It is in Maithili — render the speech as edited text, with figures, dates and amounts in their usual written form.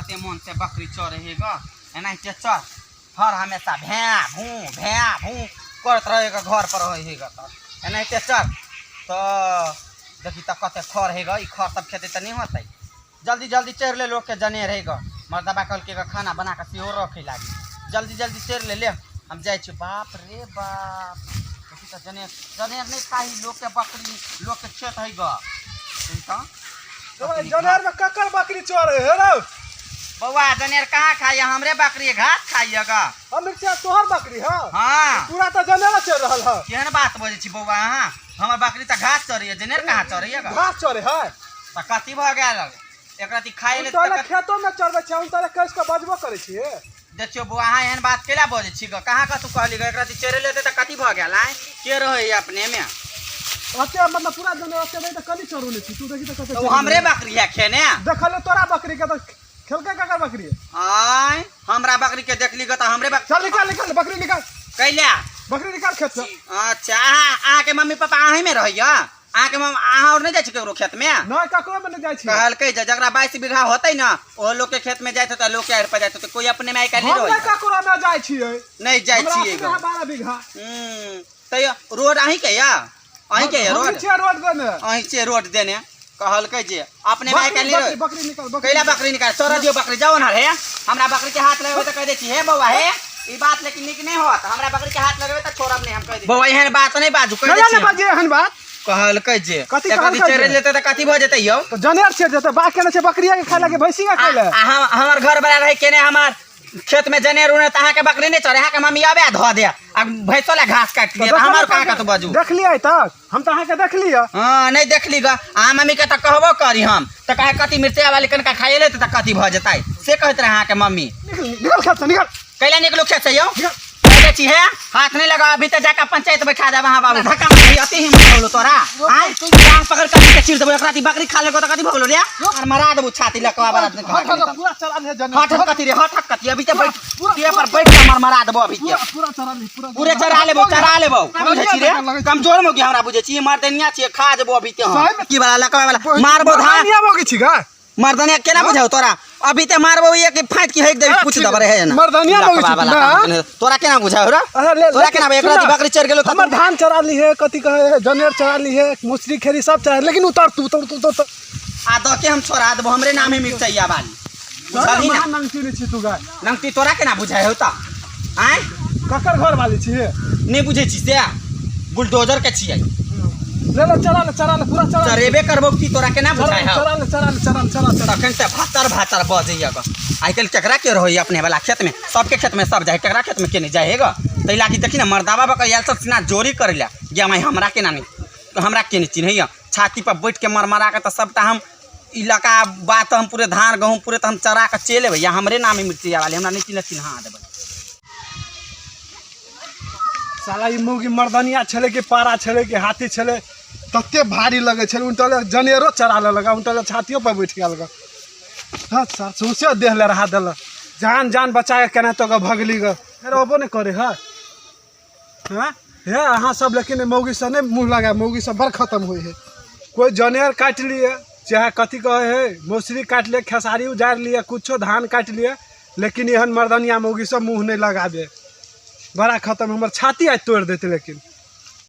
कते मोन से बकरी चरे हे ग, एनाहिते चर हर हमेशा भैं भूं भैं भूं करत रहेगा, घर पर रहे हे ग। तऽ एनाहिते चर। तऽ देखी तऽ कते खर हे ग, ई खर सब खेतै तऽ नहि होतै। जल्दी जल्दी चढ़ि ले, लोकके जनेर हे ग। मर्दबा कहलकै ग खाना बना कऽ सेहो रखै लागी, जल्दी जल्दी चढ़ि ले। ले हम जाइ छी। बाप रे बाप, देखी तऽ जनेर जनेर नहि खाही लोकके बकरी, लोकके खेत है ग। देखी तऽ जनेर में ककर बकरी चरे हे रौ? बौआ, जनेर कहाँ खाइए? हमरे बकरी घास खाइए ग। हम मिर्चा तोहर बकरी है? हाँ। पूरा तऽ जनेर चढ़ रहल है। केहन बात बजै छी बौआ अहाँ? हमर बकरी तऽ घास चरैए, जनेर कहाँ चरैए ग? घास चरे है। तऽ कथी भऽ गेल एकरा ती खाइ ले? तोरा खेतो में चरबै छै, हम तोरा कसि कऽ बजबो करै छियै। देखियौ बौआ, अहाँ एहन बात केला बजै छी ग? कहाँ कतू कहली ग? एकरा ती चरे लेतै तऽ कथी भऽ गेल? आँय, के रहै अपने में? ओते मतलब पूरा जनेर ओते नहीं तऽ कनी चरू नहि छी तू। देखी तऽ कते तऽ ओ हमरे बकरी है खेने। देखल तोरा बकरी के तऽ खेलकै ककर बकरी? आँय, हमरा बकरी के देखली ग तऽ हमरे बकरी। चल निकाल, निकाल बकरी निकाल। कैला? बकरी निकाल खेत से। अच्छा, अहाँ अहाँके मम्मी पापा अहीं में रहैया? अहाँके मम्मी अहाँ और नहि जाइ छी ककरो खेत में? नहि, ककरो में नहि जाइ छी। कहलकै जे जकरा 22 बीघा होतै ने, ओहो लोक के खेत में जाइत होतै, लोक के आड़ि पर जाइत होतै, कोई अपने में आइ काल्हि हम नहि नहि रहै। ककरो में जाइ छियै। नहि जाइ हमरा छियै अपने ग? है 12 बीघा। तैयो रोड अहीं के या? अहीं के या हम रोड? छियै रोड देने। अहीं छियै रोड देने। कहलकै जे अपने में आइ बकरी काल्हि नहि बकरी रहै। बकरी निकाल, बकरी कैला निकाल। बकरी निकाल? चोरा दियौ बकरी, जाओ ना हे। हमरा बकरी के हाथ लगेबै तऽ कहि दै छी हे बौआ, हे ई बात लेकिन नीक नहि होत। हमरा बकरी के हाथ लगेबै तऽ छोड़ब नहि हम, कहि दै बौआ। एहन बात नहि बाजू, कहि दै कैला छी नहि हम। बाजियै एहन बात? कहलकै जे कथी एकरा कहलकै चढ़ि जे? लेतै तऽ कथी भऽ जेतै यौ? तऽ जनेर छियै जेतै, बाघ केने छै बकरिया के खाय लए कि भैंसी के खाय लए? आ हमर घर वाला रहै केने हमर खेत में जनेर उनेर तऽ अहाँके बकरी नहि चढ़े, अहाँके मम्मी आबे आ धऽ दे आ भैंसो लए घास काटि तऽ दिए, तऽ हमर देखलियै कहाँ कतौ बाजू। देखलियै तक हम तऽ अहाँके देखलियै। हँ, नहि देखली ग। अहाँ मम्मी के तऽ कहबो करी हम तऽ कहे कथी मिर्चाई वाली कनिका खाइए लेतै तऽ कथी भऽ जेतै, से कहैत रहै अहाँके मम्मी। निकल, निकल खेत से निकल। कैला निकलू खेत से यौ? निकल। कहि दै छी हे, हाथ नहि लगाओ, अभी तऽ जाकऽ पंचायत बैठा देब अहाँ बाबू। धक्का मारी अति हिम्मत होलो तोरा? आँय, टांग पकड़ कऽ के चीर देबो। एकरा ती बकरी खा लेलको तऽ कथी भऽ गेलो रे? आर मरा देबो छाती लऽ कऽ आबर आदमी। हट हट, पूरा चला ले जनेर। हट हट कथी रे? हट हट कथी? अभी तऽ बैठ पूरा- ते पर बैठ कऽ मर मरा देबो अभी के। पूरा पूरा चला ले पूरा। पूरे चढ़ा लेबो, चढ़ा लेबो। बुझै छी रे, कमजोर में हमरा बुझै छी? मर्दनिया छियै, खा जेबो अभी ते हम। सही में- की वाला लकवा वाला मारबो धान। मर्दनिया मौगी छी गा? मर्दनिया केना बुझाउ तोरा? अभी ते मारबो एक फाटि के हेक देबी, अरे पूछ ठीक देब रहे ना। मर्दनिया मौगी लकवा छी वाला ना? काम तोरा केना बुझाउ रे? अरे ले तोरा लेकिन केना एक सुन राति ना, बकरी चढ़ गेलो तऽ हमर धान चरा ली है, कथी कहे है, जनेर चरा ली है, मसुरी खेरी सब चरा, लेकिन उतर तू, उतर तू, उतर। आ दऽ के हम छोड़ा देबो, हमरे नाम है मिर्चैया वाली, बुझलही ना? महान नंगटी नहि छी तू गाय। नंगटी तोरा केना बुझाइ हौ तऽ? आँय, ककर घर वाली छी? नहि बुझै छी से? बुलडोजर के छियै। ले ले, चरा ले, चरा ले, पूरा चरा ले। चरेबे करबो की, तोरा केना चरा बुझाइ ले, हौ? चरा ले, चरा ले, चरा ले, चरा चरा। तखन से भातर भातर बजैया ग। आइ काल्हि केकरा के रहैया अपने वाला खेत में? सबके खेत में सब जाइ, केकरा खेत में के नहि जाइ हे ग? ताहि लागी देखी ने, मर्दाबा बकरिया आयल सब सीना जोरी करै लए गे माय, हमरा केना नहि, हमरा के नहि चिन्हैया? छाती पर बैठ के मरमरा के तऽ सबटा हम इलाका बात, हम पूरे धान गहूँम पूरे तऽ हम चरा के चलि अयबै। या हमरे नाम है मिर्चैया वाली, हमरा नहि चिन्ह चिन्हा देबै। साला ई मौगी मर्दनिया छलै कि पारा छलै कि हाथी छलै? तते भारी लगै छलै, उनटल जनेरो चरा लेलक, उनटल छातियो पर बैठ गेल ग। हँ सर, सौंसे देह लहरा देलक। जान जान बचा के केनाहितो कऽ भगली ग। फेर अबो नहि करै है। हँ हे अहाँ सब, लेकिन मौगी से नहि मुँह लगाए, मौगी सब बड़ खतम होइ है। कोइ जनेर काटि लिए, चाहे कथी कहै है, मौसरी काटि लिए, खेसारी उजाड़ि लिए, कुछो धान काटि लिए, लेकिन एहन मर्दनिया मौगी सब मुँह नहि लगाबे, बड़ा खतम। हमर छाती आइ तोड़ि देतै लेकिन।